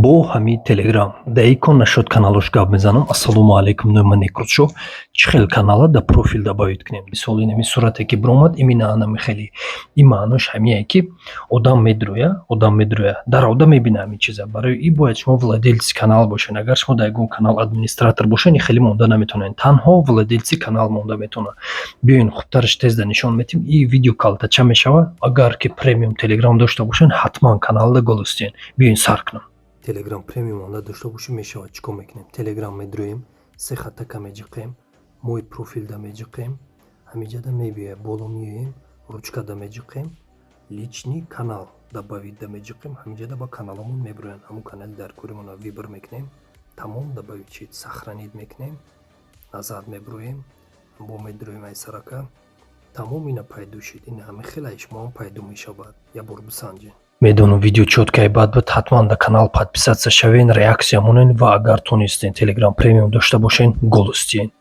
Бо ҳамин Телеграм да икон нашуд каналош гап мезанам. Ассалому алайкум, номи Некрутшо. Чӣ хел канала да профил добавить кунем? Мисол, инами сурате ки биромад, имина анами хеле. Ин маънош ҳамие ки одам медроя, одам медроя, даровда мебина ҳамин чиза. Барои ин бояд шумо владельци канал бошед. Агар шумо дар ягон канал администратор бошед, ин хеле монда наметавонед. Танҳо владельци канал монда метавонад. Биёен, хубтараш тезда нишон метем. И видео калтача мешавад. Агар ки премиум Телеграм дошта бошед, ҳатман каналда голос диҳед. Биёен, сар кунам. Телеграм премиум онда дошта бошӣ, мешавад. Чӣ кор мекунем? Телеграм медроем, се хаттака меҷиқем, мой профилда меҷиқем, ҳамиҷада мебиёя, боло меоем, ручкада меҷиқем, личный канал добавитьда меҷиқем, ҳамиҷада ба каналамон мебироянд. Ҳамун канали дар коримона выбор мекунем, тамом, добавить шид, сохранить мекунем, назад мебироем, бо медроем ай сарака, тамом, ина пайдо шид. Ин ҳами хеле шумоам пайдо мешавад. Як бор бисанҷед. Медонам, видео чёткай бад буд. Ҳатман дар канал подписаться шавен, реаксия монен ва агар тонистен, Телеграм премиум дошта бошен, голос диҳен.